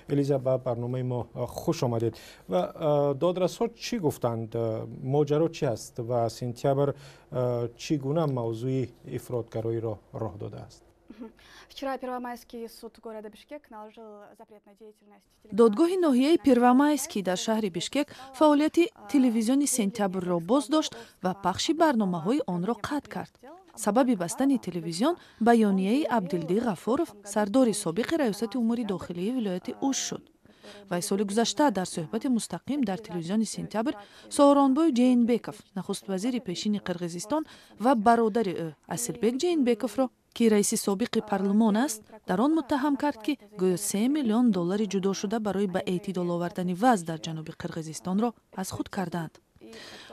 Элиза, ба барномаи мо хуш омадед. Ва додрасҳо чӣ гуфтанд? Моҷаро чӣ аст ва «Сентябр» чӣ гуна мавзӯи ифротгароиро роҳ додааст? Вчера Первомайский суд города Бишкек наложил запрет на деятельность. Додгоҳи ноҳияи Первомайский дар шаҳри Бишкек фаъолияти телевизиони «Сентябрро» боздошт ва пахши барномаҳои онро қатъ кард. Сабаби бастани телевизион баёнияи Абдилди Ғафуров, сардори собиқи раёсати умури дохилии вилояти Уш шуд. Вай соли гузашта дар суҳбати мустақим дар телевизиони «Сентябр» Сооронбой Ҷейнбеков, нахуствазири пешини Қирғизистон, ва бародари ӯ Асилбек Ҷейнбековро, ки раиси собиқи парлумон аст, дар он муттаҳам кард, ки гӯё 3 миллион доллари ҷудошуда барои ба эътидол овардани вазъ дар ҷануби Қирғизистонро аз худ кардаанд.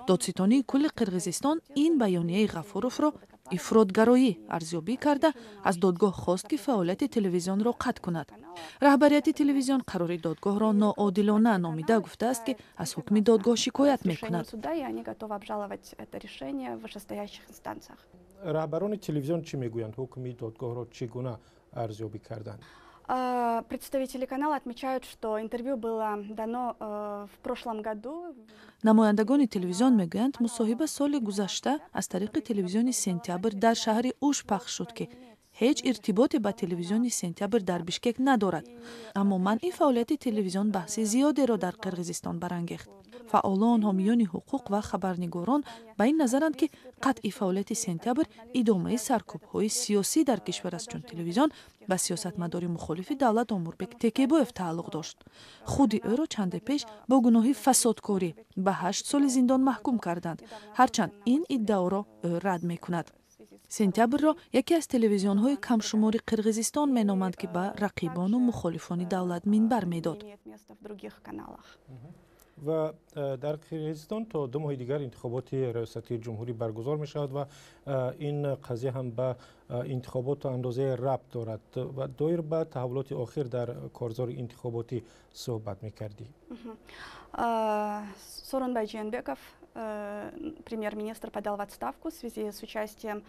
Додситонии кулли Қирғизистон ин баёнияи Ғафуровро ифротгароӣ арзёбӣ карда, аз додгоҳ хост, ки фаъолияти телевизионро қатъ кунад. Раҳбарияти телевизион қарори додгоҳро ноодилона номида, гуфтааст, ки аз ҳукми додгоҳ шикоят мекунад. Раҳбарони телевизион чӣ мегӯянд? Ҳукми додгоҳро чӣ гуна арзёбӣ карданд? Представители канала отмечают, что интервью было дано в прошлом году. Намояндагони телевизион мегӯянд, мусоҳиба соли гузашта аз тариқи телевизиони «Сентябр» дар шаҳри Уш пахш шуд, ки ҳеҷ иртиботе ба телевизиони «Сентябр» дар Бишкек надорад. Аммо манъи фаъолияти телевизион баҳси зиёдеро дар Қирғизистон барангехт. Фаъолон, ҳомиёни ҳуқуқ ва хабарнигорон ба ин назаранд, ки қатъи фаъолияти «Сентябр» идомаи саркӯбҳои сиёсӣ дар кишвар аст, чун телевизион ба сиёсатмадори мухолифи давлат Омурбек Текебоев тааллуқ дошт. Худи ӯро чанде пеш бо гуноҳи фасодкорӣ ба 8 соли зиндон маҳкум карданд, ҳарчанд ин иддаоро ӯ рад мекунад. «Сентябрро» яке аз телевизионҳои камшумори Қирғизистон меноманд, ки ба рақибону мухолифони давлат минбар медод. Ва дар Қирғизистон то 2 моҳи дигар интихоботи раёсати ҷумҳурӣ баргузор мешавад ва ин қазия ҳам ба интихобот то андозае рабт дорад. Ва доир ба таҳаввулоти охир дар корзори интихоботӣ суҳбат мекардӣ. Сооронбай Жээнбеков, премьер-министр, подал в отставку в связи с участием.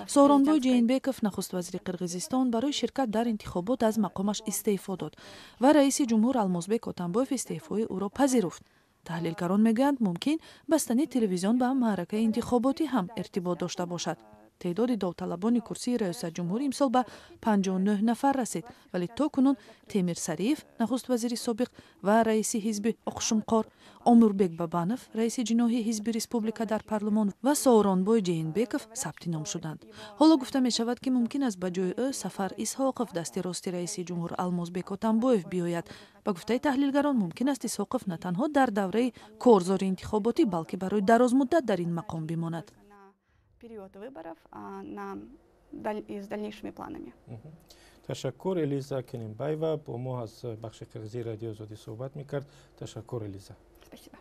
Сооронбой Ҷейнбеков, нахуствазири Қирғизистон, барои ширкат дар интихобот аз мақомаш истеъфо дод ва раиси ҷумҳур Алмозбек Отамбоев истеъфои ӯро пазируфт. Таҳлилгарон мегӯянд, мумкин бастани телевизион ба маъракаи интихоботӣ ҳам иртибот дошта бошад. Теъдоди довталабони курсии раёсатҷумҳурӣ имсол ба 59 нафар расид, вале то кунун Темир Сариев, нахуствазири собиқ ва раиси ҳизби Оқшумқор, Омурбек Бабанов, раиси ҷиноҳи ҳизби Республика дар парлумон, ва Сооронбой Ҷейнбеков сабти ном шуданд. Ҳоло гуфта мешавад, ки мумкин аст ба ҷои ӯ Сафар Исҳоқов, дасти рости раиси ҷумҳур Алмозбек Отамбоев, биёяд. Ба гуфтаи таҳлилгарон, мумкин аст Исҳоқов на танҳо дар давраи корзори интихоботӣ, балки барои дарозмуддат дар ин мақом бимонад. Период выборов, на и с дальнейшими планами. Ташаккур. Элиза Кененбаева бо мо аз бахши қирғизии Радиои Озодӣ суҳбат мекард. Ташаккур, Элиза. Спасибо.